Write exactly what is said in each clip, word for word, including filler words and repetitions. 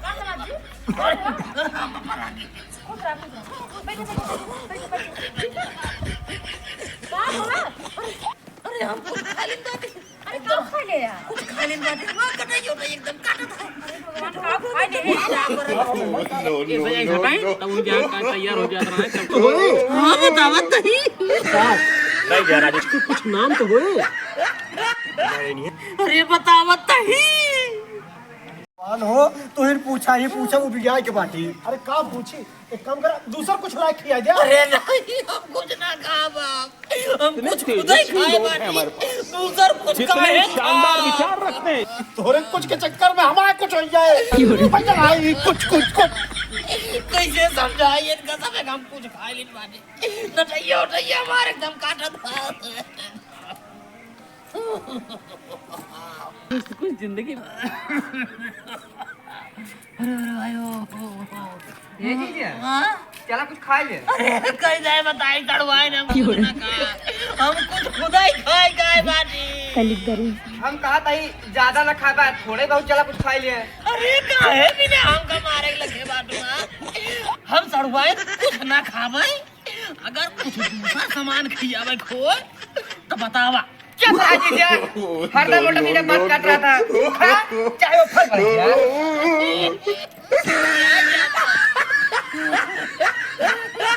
का समाज जी? खुश रहा, खुश रहा। बैठो, बैठो, बैठो, बैठो। का हुआ? अरे, हम कुछ खा लेन बाटी। अरे, का खा ले यार? कुछ खा लेन बाटी। वाह, कटाई हो गई, एकदम काटत है। अरे भगवान, का खा ले? ऐसे, ऐसे हटाएं, तब वो जाकर तैयार हो जात रहा है, तब तो हाँ, बतावत ही। नहीं जा रहा, कुछ, कुछ नाम तो होए। अरे, बतावत ही। जवान हो, तो हिन पूछा ही पूछा, वो बिगाड़ के बाटी। अरे, का पूछी? एक काम करा, दूसर कुछ लायक खिया दे। अरे नहीं, हम कुछ ना खाब, हम, हम कुछ खुद ही खाए बाटी। दूसर कुछ कितने शानदार विचार रखते हैं। तोरे कुछ के चक्कर में हमारा कुछ हो जाए। भैया भाई, कुछ, कुछ, कुछ। कैसे समझाई इनका सब, हम कुछ खाए लेन बाटी। नटैया उटैया हमारे एकदम काटत बा। कुछ, कुछ जिंदगी। अरे, अरे भाई, ओ, ओ, ओ। ए जीजा, हाँ? चला कुछ खाइ ले। अरे, कहीं जाए बताई, तड़वाए ना, हम कुछ ना खाए। हम कुछ खुद ही खाए, खाए बाटी। हम कहा था ही, ज्यादा ना खाबा, थोड़े बहुत चला कुछ खाइ ले। अरे, काहे बिना हमका मारे लगे बाटू, हाँ? हम सड़ुआइन कुछ ना खाबे, अगर कुछ दूसर सामान खियावे खोए, तो बतावा। चुप रह जीजा, हरदम मोटा मीठा बात काट रहा था। खा, चाहे वो फल पड़ गया।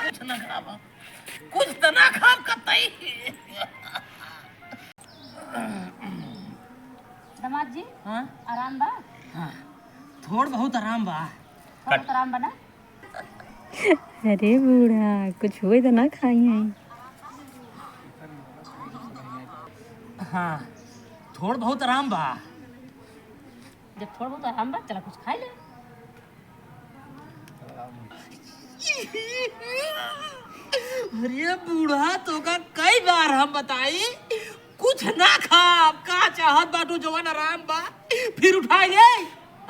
कुछ ना खाब, कुछ तो ना खाब कतई। दामाद जी, हाँ? आराम बा? हाँ, थोड़ बहुत आराम बा। थोड़ बहुत आराम बा ना? अरे बूढ़ा, कुछ होई त ना खाई है। हाँ, थोड़ बहुत आराम बा। जब थोड़ बहुत आराम बा, चला कुछ खाइ ले। अरे बूढ़ा, तोका कई बार हम बताई, कुछ ना खाब, का चाहत बाटू जवन आराम बा, फिर उठाइ ले,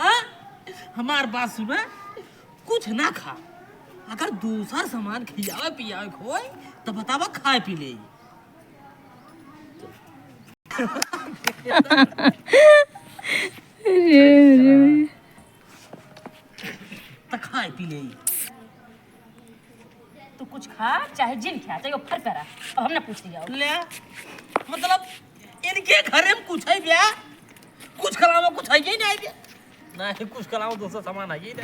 हाँ? हमार बात सुना, कुछ ना खा, अगर दूसर सामान खियावे पियावे के होई, त बतावा, खाए पी ले। अरे, अरे। त खाए पी ले। तू कुछ खा, चाहे जिन खा, चाहे वो फर करा। अब हम ना पूछ लिया। ले, मतलब, इनके घरे में कुछ है ब्या? कुछ के अलावा कुछ है ही नहीं ब्या? नहीं, कुछ के अलावा दूसरा सामान है ही नहीं।